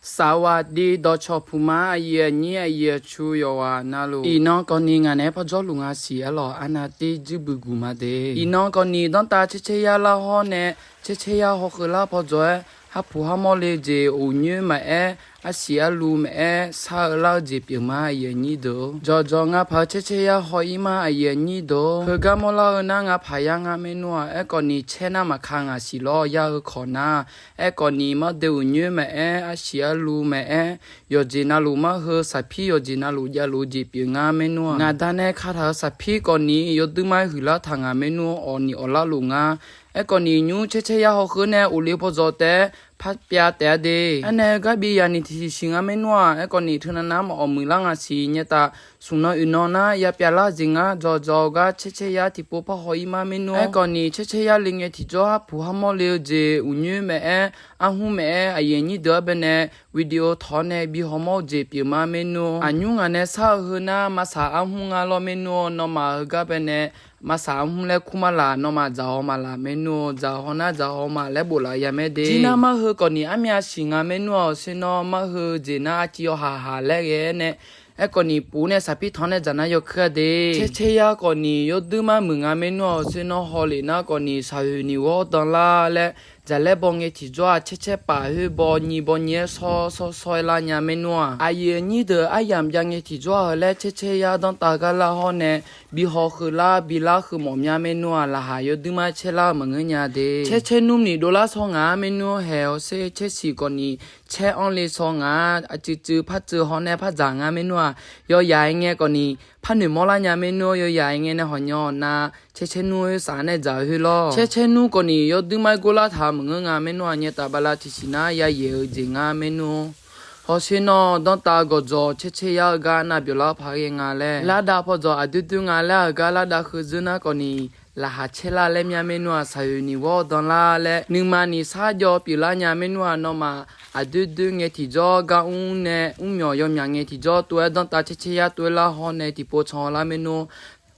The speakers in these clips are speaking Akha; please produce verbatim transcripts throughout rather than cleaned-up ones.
Saqwaqdi dawqcawq puq ma, aqyuif aqnyir aqyuif aqtsu yawqghaq navluf. Iqnan kawvni ngaq naeq-aer pawjawr luf nga siq aerlawq, arnav tir juir buiq guq ma de. Iqnan kawvni danrtav caercaer yar lar hawr nae, caercaer yar hawkeuv lar pawjawr-aer, harpuq harmawr le-eu jeq uqnyoer maqaer, arsiq arluv maqaer, sar-eu lar-eu jeq pyeuf ma, aqyuif aqnyir deuq-or. Jawqjawq ngapaq-eu caercaer yar haw-ir ma, aqyuif aqnyir deuq-or. Heugar mawrlar-eu nar ngapaq yar ngar maernmr-aq, aerkhawfni caer nar maqka ngaq siq lawr, yar-eu kawq nar. Aerkhawfni mardeuv uqnyoer maqaer, arsiq arluv maqaer, yawqjeq navluf mar heu saqpir yawqjeq navluf javluf-eu jeq pyeuf ngar maernmr-aq. Ngaq da nae kataq-euq saqpir kawvni yawduir mar-aer huiqlar taq ngaq maernmr, awqniq awqlar luf nga. Aerkhawfni nymr caercaer yar hawkeuv nae uqle pawjawq taef-aer parpyav taef-a de. Aernae heugar bi yaqniq tiqsiq siq nga maernmr-aq, aerkhawfni teunav nar maqawq muiqlar ngaq siq nyaetaf, smq nan uiqnan nar yapyav lar-eu jeq ngar jawqjawq-eu gar caercaer yar tiqpov parhaw-ir ma maernmr. Aerkhawfni caercaer yar le ngae tiqjawr harpuq harmawr le-eu jeq uqnyoer maqaer, arhmr maqaer, aqyuif aqnyir deuq-anr bae nae video tawq-awr nae bi hawmawr-eu jeq pyeuf ma maernmr. Aqnymr ngaq nae sar-eu heu nar maqsaq arhmr ngar lawr maernmr, nawmaf heugar bae nae maqsaq arhmr laer kur ma laq, nawmaf dzaq haw ma laq maernmr, dzaq haw nar dzaq haw ma laer bof laf ya mae de. Jir nar mar heu kawvni armyav siq nga maernmr-aq, awqsher nawr mar heu jeq nar arciv yawhaq haq laer ghae-aer nae, aerkhawfni puf nae saqpir tanq nae dzaq nar yawkeuv-a de. Caercaer yar kawvni yawduir mar muiq nga maernmr-aq, awqsher nawr hawlef nar kawvni saqhoeq niq ghawr danlar laer, jaqlaer baw ngae tiqjawr-aq, caercaer paf khoer baw nyi baw nyi-aer shawr shawr shawr-aer lar nya maernmr-aq. Aqyuif aqnyir deuq aryamq jav ngae tiqjawr-aq, heu laer caercaer yar danrtav gar lar hawr nae, bi haw heu lar bi lar heu mawf mya maernmr-aq, laqkhaq yawduir mar caer lar-eu maqngeur nya de. Caercaer nmr ni dovlar shaw ngaq-a maernmr haeq, awqsher caer siq kawvni caer anr le shaw ngaq-a, aqcuiv cuiv par cuiv haw nae par dzaq nga maernmr-aq, yawyaq-aer ngae kawvni par noeqmawr lar nya maernmr, yawyaq-aer ngae nae hawq nyaw-awq nar, caercaer nmr-aer saf nae dzaq-eu khoer lawr. Caercaer nmr kawvni yawduir mar-aer gor lar taq maqngeur nga maernmr-aq, nyaetaf bala tiqsiq nar yayaeq-eu jeq nga maernmr. Hawsher nawr danrtav gawqjawq caercaer yar-eu gar navbyawf lar paq ghae nga laer, lardav pawjawq aqdoer doer nga laer-aq, heugar lardav heu dzeur nar kawvni laqkhaq caer lar laer mya maernmr-aq, saqhoeq niq ghawr danlar laer nuima ni sar jawr pyeuflar nya maernmr-aq, nawmaf aqdoer doer ngae tiqjawr gar mr nae mrmyawq yawmyaq ngae tiqjawr tov-aer danrtav caercaer yar tov-aer lar hawr nae tiqpov can lar maernmr.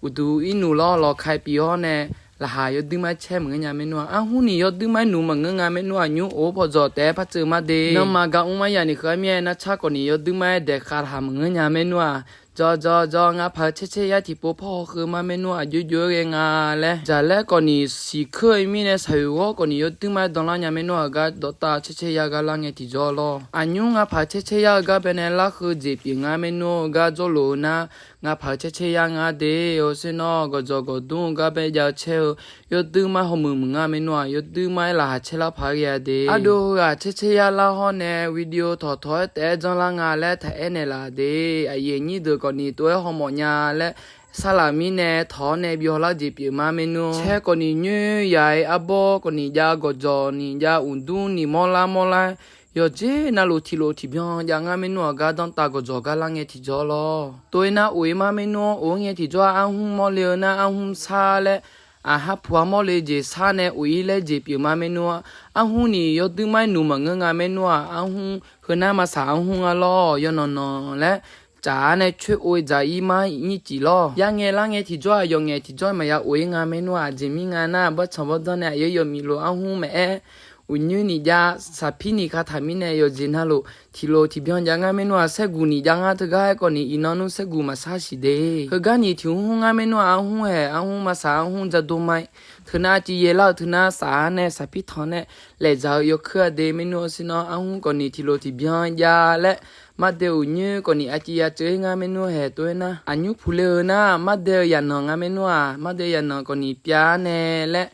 Uqduq irnuq lawr lawqka pyeuf hawr nae, laqkhaq yawduir mar-aer caer maqngeur nya maernmr-aq, arhmr ni yawduir mar-aer nuq maqngeur nga maernmr-aq, nymr of-eu pawjawq taef-aer par tseuv ma de. Nawmaf gar mr mar yaq ni kheuv-ar mir-aer nar car kawvni yawduir mar-aer daeqkhav taq maqngeur nya maernmr-aq, jawr jawr jawr ngapaq-eu caercaer yar tiqpov par haw heu mar maernmr-aq, jov jov-aer ghae nga laer, jaqlaer kawvni siqkeur-eu mirnae saqhoeq ghawr kawvni yawduir mar-aer danlar nya maernmr-aq, heugar dawqtav caercaer yar gar lar ngae tiqjawr lawr. Aqnymr ngapaq-eu caercaer yar-eu gar bae nae lar heu jeq pyeuf nga maernmr, heugar jawrluf-eu nar, ngapaq-eu caercaer yar nga de. Hawsher nawr gawqjawq gawqdmr-eu gar bae jav-eu caer-eu yawduir mar hawmuiq muiq nga maernmr-aq, yawduir mar-aer laqkhaq caer lar paq ghae-a de. Ardov heughaq caercaer yar lar hawr nae video tawqtawq-aer taef-aer janrlar nga laer taq aernaeq laf de. Aqyuif aqnyir deuq kawvni tov-aer hawmawf nya laer sarlaq mirnae tawq-awr nae bi hawlar jeq pyeuf ma maernmr. Caer kawvni nyoer yaq-aer arbawr kawvni jav gawqjawq ni jav uqdur ni mawrlar mawrlar yawqjeq navluf tiqlof tiqbyan jav ngar maernmr-aq, gar danrtav gawqjawq gar lar ngae tiqjawr lawr. Tov-aer nar of-ir mar maernmr, of-ir ngae tiqjawr-aq arhmr mawrle-eu nar arhmr sar laer, aq, harpuq armawr le jeq sar nae of-ir laer jeq pyeuf ma maernmr. Arhmr ni yawduir mar-aer nuq maqngeur nga maernmr-aq, arhmr heu nar maqsaq arhmr nga lawr, yawnanq nanq laer tsaf-ar nae coer ov-ir dzaq-ir mar nyir cif lawr. Yar ngae lar ngae tiqjawr-aq yawf ngaeq tiqjawr maqya of-ir nga maernmr-aq, aqjeq mir nga nar bawrtsanq bawrdanr nae aqyawf yawf miqlof arhmr maqaer, uqnyoer ni jav saqpir ni kataq mirnae yawqjeq navluf tiqlof tiqbyan jav ngar maernmr-aq, saerguq ni jav ngar teugar aerkhawf ni iqnan nmr saerguq maqsar siq de. Heugar ni tiq hmr hmr ngar maernmr-aq, arhmr haeq arhmr maqsaq arhmr jadov ma-ir. Teunar civ yaelar-euq teunar saf-ar nae saqpir tanq nae laeq dzaq-eu yawkeuv-a de maernmr. Hawsher nawr arhmr kawvni tiqlof tiqbyan jav laer, mardae uqnyoer kawvni aqciv ya ceuv-ir ngar maernmr haeq tov-aer nar, aqnymr puqle-eu nar mardae-eu yaqnanq nga maernmr-aq, mardae-eu yaqnanq kawvni pyav-ar nae laer,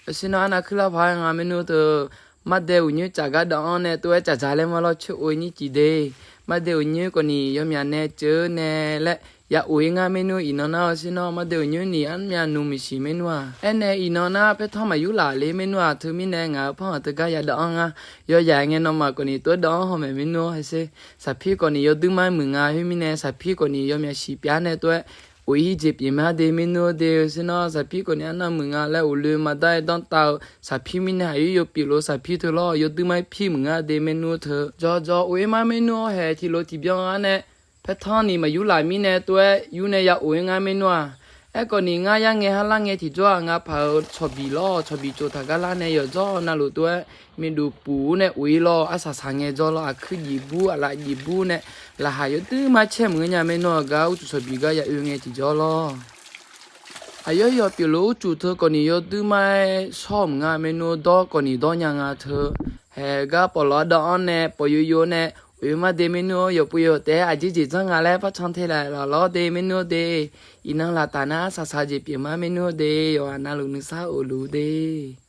hawsher nawr arnav kuirlar paq-aer nga maernmr teu, mardae uqnyoer tsaf gar dav-anr nae tov-aer tsaf dzaq laer ma lawr coer of-ir nyir cif de. Mardae uqnyoer kawvni yawmyaq nae ceuv nae laer ya of-ir ngar maernmr. Iqnan nar hawsher nawr mardae uqnyoer ni armyav nuq maeqsiq maernmr-aq, aernae iqnan nar paertanr maqyur laf le maernmr-aq, teumirnae ngaq-euq panq-aq teugar ya dav-anr ngar. Yawyaq ngae nawmaf kawvni tov-aer dav-anr haw maeq maernmr hawsher. Saqpir kawvni yawduir mar-aer muiq nga khoermirnae saqpir kawvni yawmyaq siq pyav nae tov-aer of-ir jeq pyeuf ma de maernmr de. Hawsher nawr saqpir kawvni arnav muiq nga laer of loe maqdar-aer danrtav-eu saqpir mirnae aqyawf yawpyeuf lof saqpir teu lawr yawduir mar-aer pir muiq nga de maernmr teu. Jawqjawq of-ir mar maernmr haeq tiqlof tiqbyan-ar nae paertanr ni maqyur laf mirnae tov-aer yur nae ya of-ir ngar maernmr-aq, Aerkhawf ni ngar yar ngae har lar ngae tiqjawr-aq, nga paq-euq cawqbiq lawr, cawqbiq tsov taq gar lar nae yawqjawr navluf tov-aer, miqduf puf-ur nae of-ir lawr, arsaq saq ngae jawr lawr, aqkuir jif bur, aqlaf jif bur nae, laqkhaq yawduir mar caer maqngeur nya maernmr-eu gar, urcuf cawqbiq gar ya oe ngae tiqjawr lawr. Aqyawf yawf pyeufluf urcuf teu kawfni yawduir mar-aer shawr-euq maqngeur maernmr, dawr kawfni dawr nya nga teu. Haeq gar pawflawq-anr dawv-anr nae pawf yov yov nae, of-eu mar de maernmr-or, yawqpov yawq taef-aer aqjeq jeq janr nga laer par can te laf laf lawr de maernmr-or de. Iqnan laqtaf nar arsaq saq jeq pyeuf ma maernmr-or de, yawqghaq navluf nuisar of luf-ur de.